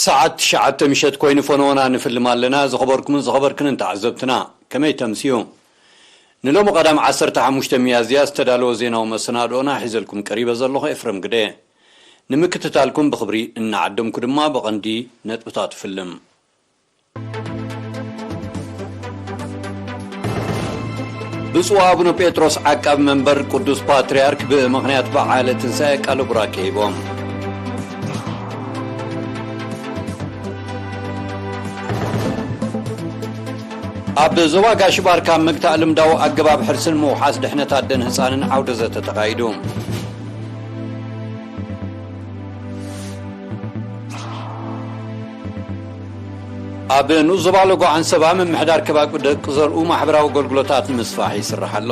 ሰዓት ትሽዓተ ምሸት ኮይኑ ፈነወና ንፍልም ኣለና። ዝኸበርኩምን ዝኸበርክንን ተዓዘብትና፣ ከመይ ተምስዩ? ንሎሚ ቀዳም ዓሰርተ ሓሙሽተ ሚያዝያ ዝተዳለወ ዜናዊ መሰናድኦና ሒዘልኩም ቀሪበ ዘለኹ ኤፍረም ግደ። ንምክትታልኩም ብኽብሪ እናዓደምኩ ድማ ብቐንዲ ነጥብታት ፍልም። ብፁዕ ኣቡነ ጴጥሮስ ዓቃቢ መንበር ቅዱስ ፓትርያርክ ብምኽንያት በዓለ ትንሣኤ ቃለ ቡራኬ ሂቦም። ኣብ ዞባ ጋሽ ባርካ ምግታእ ልምዳዊ ኣገባብ ሕርስን ምውሓስ ድሕነት ኣደን ህፃንን ዓውደ ዘተ ተኻይዱ። ኣብ ንኡስ ዞባ ሎጎ ዓንሰባ ምምሕዳር ከባቢ ደቂ ዘርኡ ማሕበራዊ ኣገልግሎታት ንምስፋሕ ይስራሕ ኣሎ።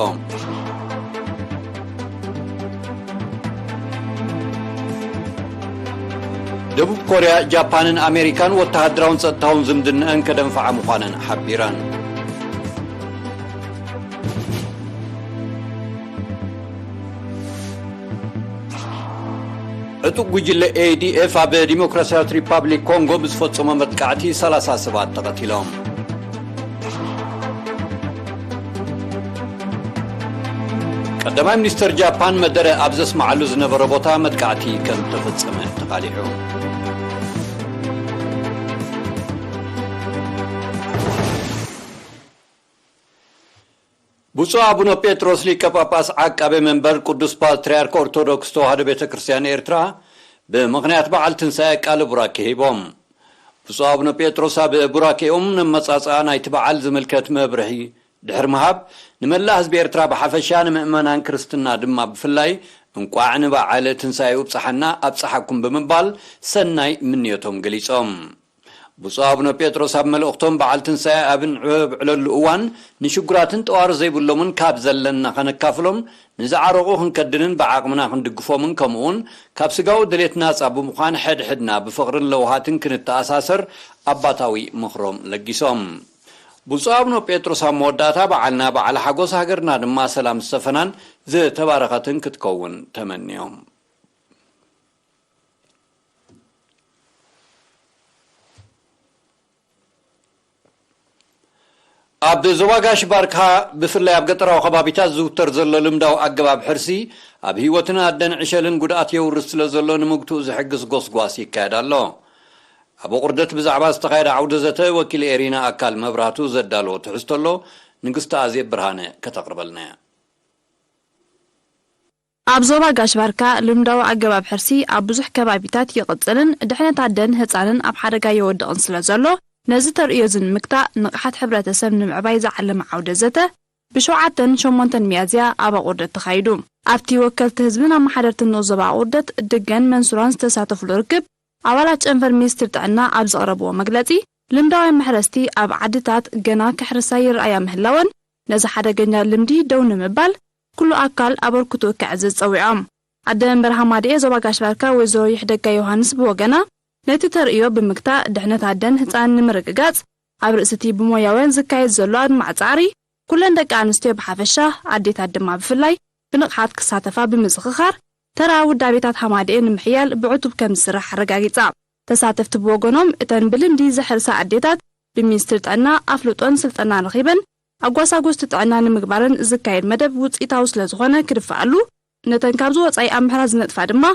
ደቡብ ኮርያ፣ ጃፓንን ኣሜሪካን ወተሃደራውን ጸጥታውን ዝምድናኣን ከደንፍዓ ምዃነን ሓቢረን። ዕጡቕ ጉጅለ ኤ ዲ ኤፍ ኣብ ዲሞክራሲያዊት ሪፓብሊክ ኮንጎ ብዝፈጸሞ መጥቃዕቲ ሰላሳ ሰባት ተቐቲሎም። ቀዳማይ ሚኒስተር ጃፓን መደረ ኣብ ዘስምዓሉ ዝነበረ ቦታ መጥቃዕቲ ከም ተፈጸመ ተቓሊዑ። ብፁዕ ኣቡነ ጴጥሮስ ሊቀ ጳጳስ ዓቃቤ መንበር ቅዱስ ፓትርያርክ ኦርቶዶክስ ተዋህዶ ቤተ ክርስቲያን ኤርትራ ብምኽንያት በዓል ትንሣኤ ቃለ ቡራኬ ሂቦም። ብፁዕ ኣቡነ ጴጥሮስ ኣብ ቡራኬኦም ነመጻጽኣ ናይቲ በዓል ዝምልከት መብርሂ ድሕሪ ምሃብ፣ ንመላእ ህዝቢ ኤርትራ ብሓፈሻ፣ ንምእመናን ክርስትና ድማ ብፍላይ እንቋዕ ንበዓለ ትንሳኤኡ ኣብጽሓና ኣብጽሓኩም ብምባል ሰናይ ምንዮቶም ገሊጾም። ብፁዕ ኣቡነ ጴጥሮስ ኣብ መልእኽቶም፣ በዓል ትንሳኤ ኣብ እንዕብዕለሉ እዋን ንሽጉራትን ጠዋሪ ዘይብሎምን ካብ ዘለና ከነካፍሎም፣ ንዝዓረቑ ክንከድንን ብዓቕምና ክንድግፎምን ከምኡውን ካብ ስጋዊ ድሌት ናጻ ብምዃን ሕድሕድና ብፍቕርን ለውሃትን ክንተኣሳሰር ኣባታዊ ምኽሮም ለጊሶም። ብፁዕ ኣቡነ ጴጥሮስ ኣብ መወዳእታ፣ በዓልና በዓል ሓጎስ፣ ሃገርና ድማ ሰላም ዝሰፈናን ዝተባረኸትን ክትከውን ተመንዮም። ኣብ ዞባ ጋሽ ባርካ፣ ብፍላይ ኣብ ገጠራዊ ከባቢታት ዝዝውተር ዘሎ ልምዳዊ ኣገባብ ሕርሲ፣ ኣብ ህይወትን ኣደን ዕሸልን ጉድኣት የውርድ ስለ ዘሎ፣ ንምግትኡ ዝሕግዝ ጎስጓስ ይካየድ ኣሎ። ኣብ ኣቑርደት ብዛዕባ ዝተኻየደ ዓውደ ዘተ፣ ወኪል ኤሪና ኣካል መብራህቱ ዘዳለዎ ትሕዝቶ ኣሎ። ንግስቲ ኣዜብ ብርሃነ ከተቕርበልና እያ። ኣብ ዞባ ጋሽ ባርካ፣ ልምዳዊ ኣገባብ ሕርሲ ኣብ ብዙሕ ከባቢታት ይቕጽልን ድሕነት ኣደን ህጻንን ኣብ ሓደጋ የወድቕን ስለ ዘሎ፣ ነዚ ተርእዮ እዚ ንምግታእ፣ ንቕሓት ሕብረተሰብ ንምዕባይ ዝዓለመ ዓውደ ዘተ፣ ብሸውዓተን ሸሞንተን ሚያዝያ ኣብ ኣቑርደት ተኻይዱ። ኣብቲ ወከልቲ ህዝብን ኣመሓደርትን ንኡስ ዞባ ኣቑርደት፣ ድገን መንሱራን ዝተሳተፉሉ ርክብ፣ ኣባላት ጨንፈር ሚኒስትሪ ጥዕና ኣብ ዘቕረብዎ መግለጺ፣ ልምዳውያን መሕረስቲ ኣብ ዓድታት ገና ክሕርሳ ይረኣያ ምህላወን፣ ነዚ ሓደገኛ ልምዲ ደው ንምባል ኩሉ ኣካል ኣበርክቶኡ ከዕዝዝ ጸዊዖም። ኣደ መንበር ሃማደኤ ዞባ ጋሽ ባርካ ወይዘሮ ይሕደጋ ዮሃንስ ብወገና፣ ነቲ ተርእዮ ብምግታእ ድሕነት ኣደን ህጻንን ንምርግጋጽ፣ ኣብ ርእሲ እቲ ብሞያውያን ዝካየድ ዘሎ ኣድማዕ ጻዕሪ፣ ኩለን ደቂ ኣንስትዮ ብሓፈሻ፣ ኣዴታት ድማ ብፍላይ ብንቕሓት ክሳተፋ ብምዝኽኻር፣ ተራ ውዳቤታት ሃማደኤ ንምሕያል ብዕቱብ ከም ዝስራሕ ኣረጋጊጻ። ተሳተፍቲ ብወገኖም፣ እተን ብልምዲ ዝሕርሳ ኣዴታት ብሚኒስትሪ ጥዕና ኣፍልጦን ስልጠናን ረኺበን፣ ኣጓሳጎስቲ ጥዕና ንምግባረን ዝካየድ መደብ ውጽኢታዊ ስለ ዝኾነ ክድፈኣሉ፣ ነተን ካብዚ ወጻኢ ኣብ ምሕራስ ዝነጥፋ ድማ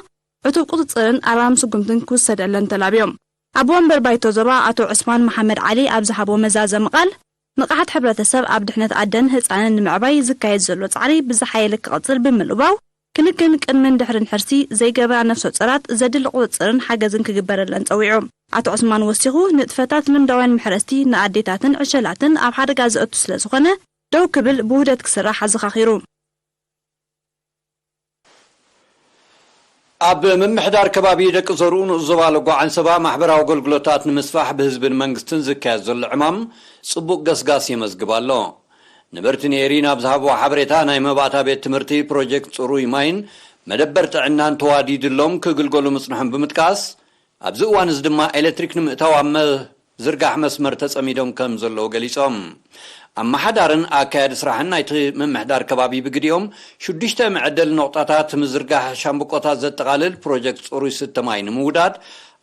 ዕቱብ ቁጽጽርን ኣራም ስጉምትን ክውሰደለን ተላብዮም። ኣቦ ወንበር ባይቶ ዞባ ኣቶ ዑስማን መሓመድ ዓሊ ኣብ ዝሃቦ መዛዘሚ ቃል፣ ንቕሓት ሕብረተሰብ ኣብ ድሕነት ኣደን ህጻንን ንምዕባይ ዝካየድ ዘሎ ጻዕሪ ብዝሓየለ ክቕጽል ብምልባው፣ ክንክን ቅድምን ድሕርን ሕርሲ ዘይገብራ ነፍሰ ጾራት ዘድሊ ቁጽጽርን ሓገዝን ክግበረለን ጸዊዑ። ኣቶ ዑስማን ወሲኹ፣ ንጥፈታት ልምዳውያን መሕረስቲ ንኣዴታትን ዕሸላትን ኣብ ሓደጋ ዘእቱ ስለ ዝኾነ፣ ደው ክብል ብውህደት ክስራሕ ኣዘኻኺሩ። ኣብ ምምሕዳር ከባቢ ደቂ ዘርኡ ንኡስ ዞባ ሎጎ ዓንሰባ ማሕበራዊ ኣገልግሎታት ንምስፋሕ ብህዝብን መንግስትን ዝካየድ ዘሎ ዕማም ጽቡቕ ገስጋስ የመዝግብ ኣሎ። ነበርቲ ንኤሪና ኣብ ዝሃብዎ ሓበሬታ፣ ናይ መባእታ ቤት ትምህርቲ፣ ፕሮጀክት ጽሩይ ማይን መደበር ጥዕናን ተዋዲድሎም ክግልገሉ ምጽንሖም ብምጥቃስ፣ ኣብዚ እዋን እዚ ድማ ኤሌክትሪክ ንምእታው ኣብ መ-፣ ዝርጋሕ መስመር ተጸሚዶም ከም ዘለዉ ገሊጾም። ኣመሓዳርን ኣካያዲ ስራሕን ናይቲ ምምሕዳር ከባቢ ብግዲኦም፣ ሽዱሽተ መዐደሊ ነቑጣታት ምዝርጋሕ ሻምብቆታት ዘጠቓልል ፕሮጀክት ጽሩይ ስተ ማይ ንምውዳድ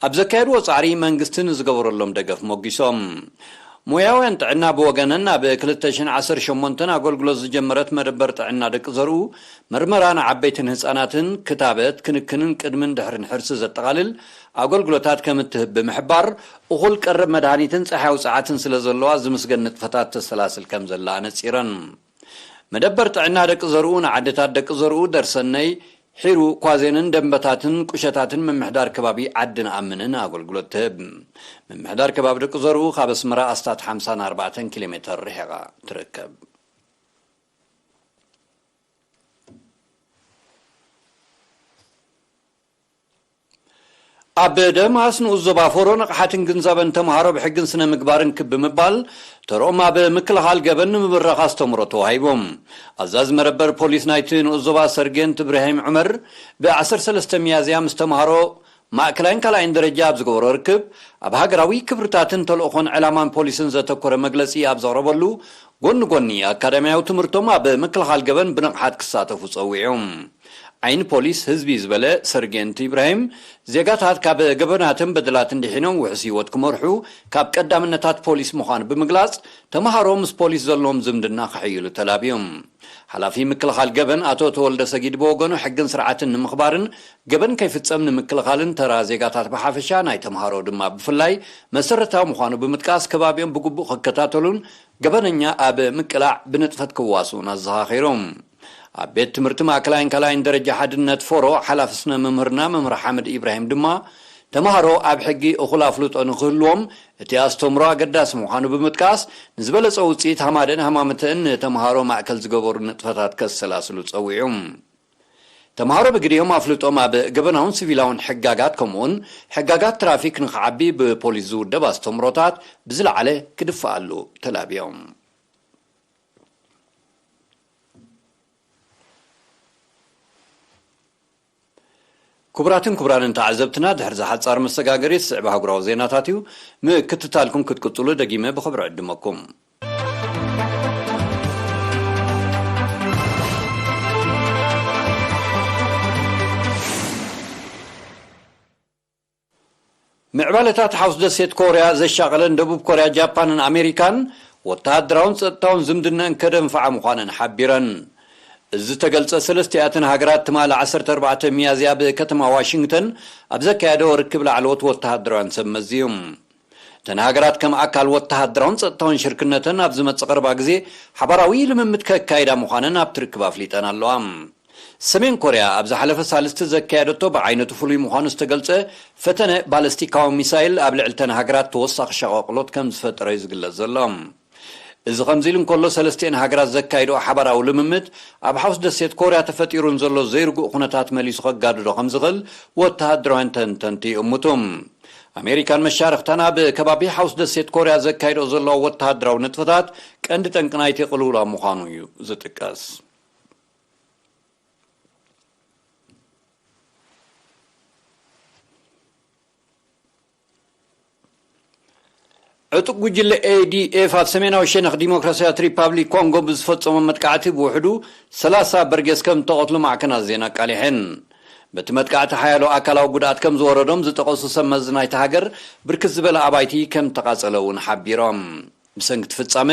ኣብ ዘካየድዎ ጻዕሪ መንግስቲ ንዝገበረሎም ደገፍ ሞጊሶም። ሞያውያን ጥዕና ብወገነን ኣብ ክልተ ሽሕን ዓሰርተ ሸሞንተን ኣገልግሎት ዝጀመረት መደበር ጥዕና ደቂ ዘርኡ መርመራ ንዓበይትን ህጻናትን ክታበት፣ ክንክንን ቅድምን ድሕርን ሕርሲ ዘጠቓልል ኣገልግሎታት ከም እትህብ ብምሕባር፣ እኹል ቀረብ መድሃኒትን ጸሓያዊ ጸዓትን ስለ ዘለዋ ዝምስገን ንጥፈታት ተሰላስል ከም ዘላ ኣነጺረን። መደበር ጥዕና ደቂ ዘርኡ ንዓድታት ደቂ ዘርኡ፣ ደርሰነይ፣ ሒሩ፣ ኳዜንን ደንበታትን ቁሸታትን ምምሕዳር ከባቢ ዓዲ ንኣምንን ኣገልግሎት ትህብ። ምምሕዳር ከባቢ ደቂ ዘርኡ ካብ ኣስመራ ኣስታት ሓምሳን ኣርባዕተን ኪሎ ሜተር ርሒቓ ትርከብ። ኣብ ደማስ ንኡስ ዞባ ፎሮ ንቕሓትን ግንዛበን ተምሃሮ ብሕግን ስነ ምግባርን ክብ ብምባል ተርኦም ኣብ ምክልኻል ገበን ንምብራኽ ኣስተምሮ ተዋሂቦም። ኣዛዚ መረበር ፖሊስ ናይቲ ንኡስ ዞባ ሰርጌንት እብራሂም ዑመር ብ ዓሰርተ ሰለስተ ሚያዝያ ምስ ተምሃሮ ማእከላይን ካልኣይን ደረጃ ኣብ ዝገበሮ ርክብ፣ ኣብ ሃገራዊ ክብርታትን ተልእኾን ዕላማን ፖሊስን ዘተኮረ መግለጺ ኣብ ዘቕረበሉ፣ ጎኒ ጎኒ ኣካዳሚያዊ ትምህርቶም ኣብ ምክልኻል ገበን ብንቕሓት ክሳተፉ ጸዊዑ። ዓይኒ ፖሊስ ህዝቢ ዝበለ ሰርጌንት ኢብራሂም፣ ዜጋታት ካብ ገበናትን በደላትን ድሒኖም ውሑስ ህይወት ክመርሑ ካብ ቀዳምነታት ፖሊስ ምዃኑ ብምግላጽ፣ ተምሃሮ ምስ ፖሊስ ዘለዎም ዝምድና ከሕይሉ ተላብዮም። ሓላፊ ምክልኻል ገበን ኣቶ ተወልደ ሰጊድ ብወገኑ፣ ሕግን ስርዓትን ንምኽባርን ገበን ከይፍጸም ንምክልኻልን ተራ ዜጋታት ብሓፈሻ ናይ ተምሃሮ ድማ ብፍላይ መሰረታዊ ምዃኑ ብምጥቃስ፣ ከባቢኦም ብግቡእ ክከታተሉን ገበነኛ ኣብ ምቅላዕ ብንጥፈት ክዋስኡን ኣዘኻኺሮም። ኣብ ቤት ትምህርቲ ማእከላይን ካልኣይን ደረጃ ሓድነት ፎሮ ሓላፊ ስነ መምህርና መምህር ሓመድ ኢብራሂም ድማ፣ ተምሃሮ ኣብ ሕጊ እኹል ኣፍልጦ ንክህልዎም እቲ ኣስተምሮ ኣገዳሲ ምዃኑ ብምጥቃስ፣ ንዝበለጸ ውጽኢት ሃማደን ሃማመተን ንተምሃሮ ማእከል ዝገበሩ ንጥፈታት ከሰላስሉ ጸዊዑ። ተምሃሮ ብግዲኦም ኣፍልጦም ኣብ ገበናውን ሲቪላውን ሕጋጋት፣ ከምኡውን ሕጋጋት ትራፊክ ንክዓቢ ብፖሊስ ዝውደብ ኣስተምሮታት ብዝለዓለ ክድፈኣሉ ተላብዮም። ክቡራትን ክቡራንን ተዓዘብትና፣ ድሕሪ ዝሓጻር መሰጋገሪ ዝስዕብ ኣህጉራዊ ዜናታት እዩ። ምክትታልኩም ክትቅጽሉ ደጊመ ብኽብሪ ዕድመኩም። ምዕባለታት ሓውስ ደሴት ኮርያ ዘሻቐለን ደቡብ ኮርያ፣ ጃፓንን ኣሜሪካን ወተሃደራውን ጸጥታውን ዝምድነአን ከደንፍዓ ምዃነን ሓቢረን። እዚ ዝተገልጸ ሰለስቲኣተን ሃገራት ትማሊ ዓሰርተ ኣርባዕተ ሚያዝያ ኣብ ከተማ ዋሽንግተን ኣብ ዘካየደኦ ርክብ ላዕለዎት ወተሃደራውያን ሰብ መዚ እዩ። እተን ሃገራት ከም ኣካል ወተሃደራውን ጸጥታውን ሽርክነተን ኣብ ዝመጽእ ቀረባ ግዜ ሓባራዊ ልምምድ ከካይዳ ምዃነን ኣብቲ ርክብ ኣፍሊጠን ኣለዋ። ሰሜን ኮርያ ኣብ ዝሓለፈ ሳልስቲ ዘካየደቶ ብዓይነቱ ፍሉይ ምዃኑ ዝተገልጸ ፈተነ ባለስቲካዊ ሚሳይል ኣብ ልዕሊ እተን ሃገራት ተወሳኺ ሸቓቕሎት ከም ዝፈጠረ እዩ ዝግለጽ ዘሎ። እዚ ከምዚ ኢሉ እንከሎ፣ ሰለስቲኤን ሃገራት ዘካይድኦ ሓባራዊ ልምምድ ኣብ ሓውስ ደሴት ኮርያ ተፈጢሩ ንዘሎ ዘይርጉእ ኩነታት መሊሱ ከጋድዶ ከም ዝኽእል ወተሃደራውያን ተንተንቲ ይእምቱ። ኣሜሪካን መሻርኽታን ኣብ ከባቢ ሓውስ ደሴት ኮርያ ዘካይድኦ ዘለዋ ወተሃደራዊ ንጥፈታት ቀንዲ ጠንቂ ናይቲ ቅልውላው ምዃኑ እዩ ዝጥቀስ። ዕጡቕ ጉጅለ ኤ ዲ ኤፍ ኣብ ሰሜናዊ ሸነኽ ዲሞክራሲያዊት ሪፓብሊክ ኮንጎ ብዝፈጸሞ መጥቃዕቲ ብውሕዱ ሰላሳ በርጌስ ከም እተቐትሉ ማዕከናት ዜና ኣቃሊሐን። በቲ መጥቃዕቲ ሓያሎ ኣካላዊ ጉድኣት ከም ዝወረዶም ዝጠቐሱ ሰብ መዚ ናይቲ ሃገር፣ ብርክት ዝበለ ኣባይቲ ከም እተቓጸለ እውን ሓቢሮም። ብሰንኪ እቲ ፍጻመ፣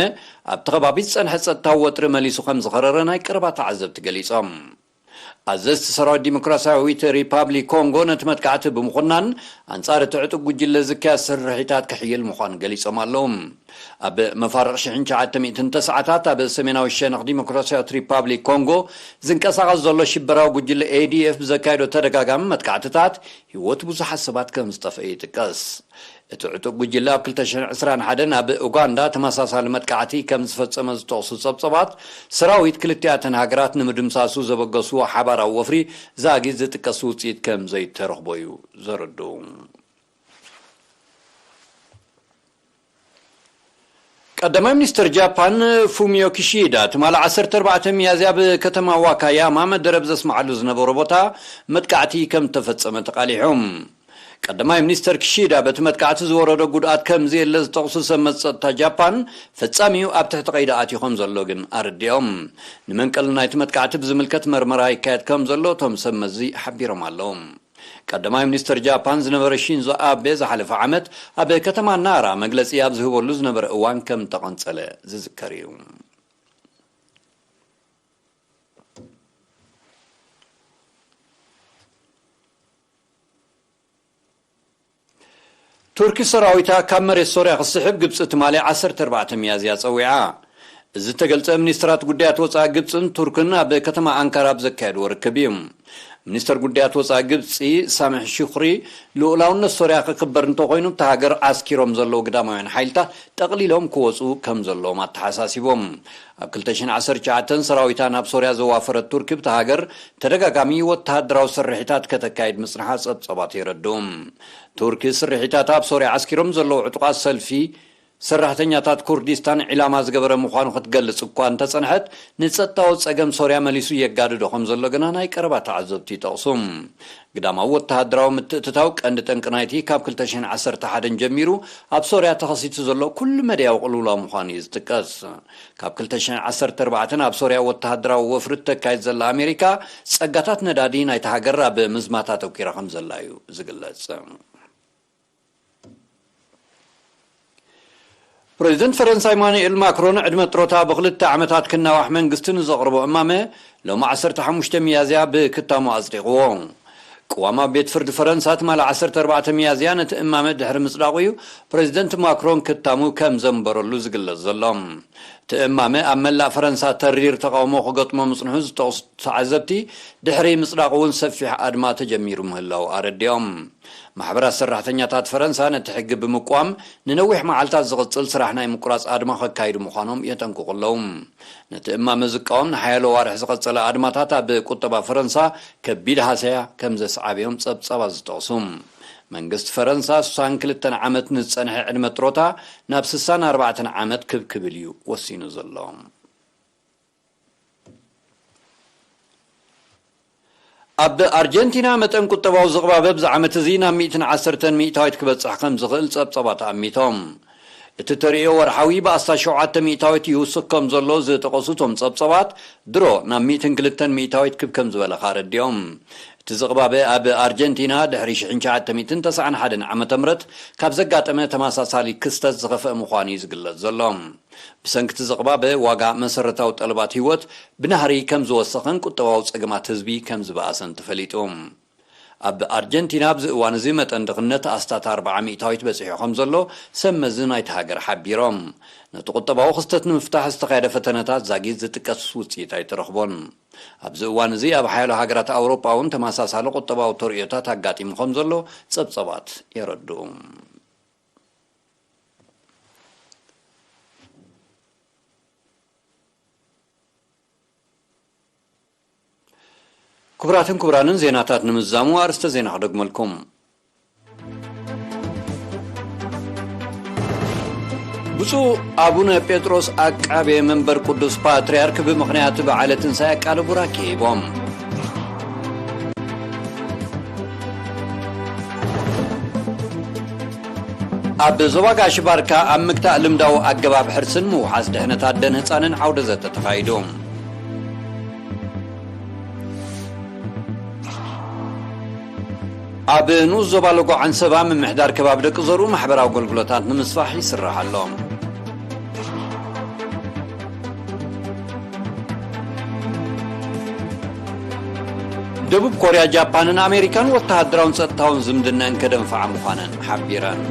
ኣብቲ ከባቢ ዝጸንሐ ጸጥታዊ ወጥሪ መሊሱ ከም ዝኸረረ ናይ ቀረባ ተዓዘብቲ ገሊጾም። ኣዘዝቲ ሰራዊት ዲሞክራሲያዊት ሪፓብሊክ ኮንጎ ነቲ መጥቃዕቲ ብምኹናን፣ ኣንጻር እቲ ዕጡቕ ጉጅለ ዝካየድ ስርሒታት ክሕይል ምዃኑ ገሊጾም ኣለዉ። ኣብ መፋርቕ ሽሕን ትሽዓተ ሚእትን ተስዓታት ኣብ ሰሜናዊ ሸነኽ ዲሞክራሲያዊት ሪፓብሊክ ኮንጎ ዝንቀሳቐስ ዘሎ ሽበራዊ ጉጅለ ኤ ዲ ኤፍ ብዘካየዶ ተደጋጋሚ መጥቃዕትታት ህይወት ብዙሓት ሰባት ከም ዝጠፍአ ይጥቀስ። እቲ ዕጡቕ ጉጅለ ኣብ ክልተ ሽሕን ዕስራን ሓደን ኣብ ኡጋንዳ ተመሳሳሊ መጥቃዕቲ ከም ዝፈጸመ ዝጠቕሱ ጸብጸባት፣ ሰራዊት ክልቲኣተን ሃገራት ንምድምሳሱ ዘበገስዎ ሓባራዊ ወፍሪ ዛጊት ዝጥቀስ ውጽኢት ከም ዘይተረኽቦ እዩ ዘረድኡ። ቀዳማይ ሚኒስትር ጃፓን ፉሚዮ ኪሺዳ ትማሊ ዓሰርተ ኣርባዕተ ሚያዝያ ኣብ ከተማ ዋካያማ መደረብ ዘስምዓሉ ዝነበሮ ቦታ መጥቃዕቲ ከም እተፈጸመ ተቓሊሖም። ቀዳማይ ሚኒስተር ኪሺዳ በቲ መጥቃዕቲ ዝወረዶ ጉድኣት ከም ዘየለ ዝጠቕሱ ሰብ መዚ ጸጥታ ጃፓን፣ ፈጻሚኡ ኣብ ትሕቲ ቀይዲ ኣትዩ ከም ዘሎ ግን ኣረዲኦም። ንመንቀሊ ናይቲ መጥቃዕቲ ብዝምልከት መርመራ ይካየድ ከም ዘሎ እቶም ሰብ መዚ ሓቢሮም ኣለዉ። ቀዳማይ ሚኒስትር ጃፓን ዝነበረ ሺንዞ ኣቤ ዝሓለፈ ዓመት ኣብ ከተማ ናራ መግለጺ ኣብ ዝህበሉ ዝነበረ እዋን ከም ተቐንጸለ ዝዝከር እዩ። ቱርኪ ሰራዊታ ካብ መሬት ሶርያ ክስሕብ ግብፂ ትማሊ ዓሰርተ ኣርባዕተ ሚያዝያ ፀዊዓ። እዚ ዝተገልፀ ሚኒስትራት ጉዳያት ወፃኢ ግብፅን ቱርክን ኣብ ከተማ ኣንካራ ኣብ ዘካየድዎ ርክብ እዩ። ሚኒስተር ጉዳያት ወፃኢ ግብፂ ሳምሕ ሹክሪ፣ ልኡላውነት ሶርያ ክክበር እንተኮይኑ እታ ሃገር ዓስኪሮም ዘለዉ ግዳማውያን ሓይልታት ጠቕሊሎም ክወፁ ከም ዘለዎም ኣተሓሳሲቦም። ኣብ ክልተ ሽሕን ዓሰርተ ትሽዓተን ሰራዊታ ናብ ሶርያ ዘዋፈረት ቱርኪ፣ ብታ ሃገር ተደጋጋሚ ወተሃደራዊ ስርሒታት ከተካይድ ምጽንሓ ጸብጻባት የረድኡ። ቱርኪ ስርሒታት ኣብ ሶርያ ዓስኪሮም ዘለዉ ዕጡቓት ሰልፊ ሰራሕተኛታት ኩርዲስታን ዒላማ ዝገበረ ምዃኑ ክትገልጽ እኳ እንተጸንሐት፣ ንጸጥታዊ ጸገም ሶርያ መሊሱ የጋድዶ ከም ዘሎ ግና ናይ ቀረባ ተዓዘብቲ ይጠቕሱ። ግዳማዊ ወተሃደራዊ ምትእትታው ቀንዲ ጠንቂ ናይቲ ካብ ክልተ ሽሕን ዓሰርተ ሓደን ጀሚሩ ኣብ ሶርያ ተኸሲቱ ዘሎ ኩሉ መዳያዊ ቅልውላው ምዃኑ እዩ ዝጥቀስ። ካብ ክልተ ሽሕን ዓሰርተ ኣርባዕተን ኣብ ሶርያ ወተሃደራዊ ወፍሪ ተካይድ ዘላ ኣሜሪካ፣ ጸጋታት ነዳዲ ናይታ ሃገር ኣብ ምዝማት ኣተኲራ ከም ዘላ እዩ ዝግለጽ። ፕሬዚደንት ፈረንሳ ኢማኑኤል ማክሮን ዕድመ ጥሮታ ብክልተ ዓመታት ክናዋሕ መንግስቲ ንዘቕርቦ እማመ ሎሚ ዓሰርተ ሓሙሽተ ሚያዝያ ብክታሙ ኣጽዲቕዎ። ቅዋም ኣብ ቤት ፍርዲ ፈረንሳ ትማሊ ዓሰርተ ኣርባዕተ ሚያዝያ ነቲ እማመ ድሕሪ ምጽዳቑ እዩ ፕሬዚደንት ማክሮን ክታሙ ከም ዘንበረሉ ዝግለጽ ዘሎ። እቲ እማመ ኣብ መላእ ፈረንሳ ተሪር ተቓውሞ ክገጥሞ ምጽንሑ ዝጠቕሱ ተዓዘብቲ፣ ድሕሪ ምጽዳቑ እውን ሰፊሕ ኣድማ ተጀሚሩ ምህላው ኣረዲኦም። ማሕበራት ሰራሕተኛታት ፈረንሳ ነቲ ሕጊ ብምቅዋም ንነዊሕ መዓልታት ዝቕጽል ስራሕ ናይ ምቁራጽ ኣድማ ከካይዱ ምዃኖም የጠንቅቑ ኣለዉ። ነቲ እማመ ዝቃወም ንሓያሎ ኣዋርሕ ዝቐጸለ ኣድማታት ኣብ ቁጠባ ፈረንሳ ከቢድ ሃሰያ ከም ዘስዓበዮም ጸብጻባት ዝጠቕሱ። መንግስቲ ፈረንሳ ስሳን ክልተን ዓመት ንዝጸንሐ ዕድመ ጥሮታ ናብ ስሳን ኣርባዕተን ዓመት ክብ ክብል እዩ ወሲኑ ዘሎ። ኣብ ኣርጀንቲና መጠን ቁጠባዊ ዝቕባበ ኣብዚ ዓመት እዚ ናብ ሚእትን ዓሰርተን ሚእታዊት ክበጽሕ ከም ዝኽእል ጸብጻባት ኣሚቶም። እቲ ተርእዮ ወርሓዊ ብኣስታት ሸውዓተ ሚእታዊት ይውስኽ ከም ዘሎ ዝጠቐሱ እቶም ጸብጻባት፣ ድሮ ናብ ሚእትን ክልተን ሚእታዊት ክብ ከም ዝበለ ከኣ ኣረዲኦም። እቲ ዝቕባበ ኣብ ኣርጀንቲና ድሕሪ ሽሕን ትሽዓተ ሚእትን ተስዓን ሓደን ዓመተ ምህረት ካብ ዘጋጠመ ተመሳሳሊ ክስተት ዝኸፍአ ምዃኑ እዩ ዝግለጽ ዘሎ። ብሰንኪ እቲ ዝቕባበ ዋጋ መሰረታዊ ጠለባት ህይወት ብናህሪ ከም ዝወሰኸን ቁጠባዊ ጸገማት ህዝቢ ከም ዝበኣሰን ተፈሊጡ። ኣብ ኣርጀንቲና ኣብዚ እዋን እዚ መጠን ድኽነት ኣስታት ኣርብዓ ሚእታዊት በጺሑ ከም ዘሎ ሰብ መዚ ናይቲ ሃገር ሓቢሮም። ነቲ ቁጠባዊ ክስተት ንምፍታሕ ዝተኻየደ ፈተነታት ዛጊት ዝጥቀስ ውጽኢት ኣይተረኽቦን። ኣብዚ እዋን እዚ ኣብ ሓያሎ ሃገራት ኣውሮጳ እውን ተመሳሳሊ ቁጠባዊ ተርእዮታት ኣጋጢሙ ከም ዘሎ ጸብጸባት የረድኡ። ክቡራትን ክቡራንን፣ ዜናታት ንምዝዛሙ ኣርእስተ ዜና ክደግመልኩም። ብፁዕ ኣቡነ ጴጥሮስ ዓቃቤ መንበር ቅዱስ ፓትርያርክ ብምኽንያት በዓለ ትንሳኤ ቃለ ቡራኬ ሂቦም። ኣብ ዞባ ጋሽ ባርካ ኣብ ምግታእ ልምዳዊ ኣገባብ ሕርስን ምውሓስ ድሕነት ኣደን ህጻንን ዓውደ ዘተ ተኻይዱ። ኣብ ንኡስ ዞባ ሎጎ ዓንሰባ ምምሕዳር ከባቢ ደቂ ዘርኡ ማሕበራዊ ኣገልግሎታት ንምስፋሕ ይስራሕ ኣሎ። ደቡብ ኮርያ፣ ጃፓንን ኣሜሪካን ወተሃደራውን ጸጥታውን ዝምድነአን ከደንፍዓ ምዃነን ሓቢረን።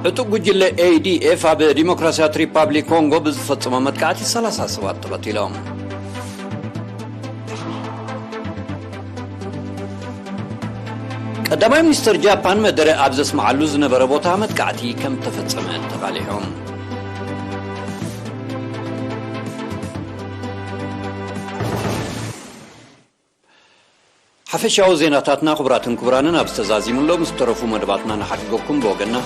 ዕጡቕ ጉጅለ ኤ ዲ ኤፍ ኣብ ዲሞክራሲያዊት ሪፓብሊክ ኮንጎ ብዝፈጸሞ መጥቃዕቲ ሰላሳ ሰባት ተቐቲሎም። ቀዳማይ ሚኒስተር ጃፓን መደረ ኣብ ዘስምዓሉ ዝነበረ ቦታ መጥቃዕቲ ከም ተፈጸመ ተቓሊሖም። ሓፈሻዊ ዜናታትና፣ ክቡራትን ክቡራንን፣ ኣብ ዝተዛዚሙሎም ዝተረፉ መደባትና ንሓድገኩም። ብወገንና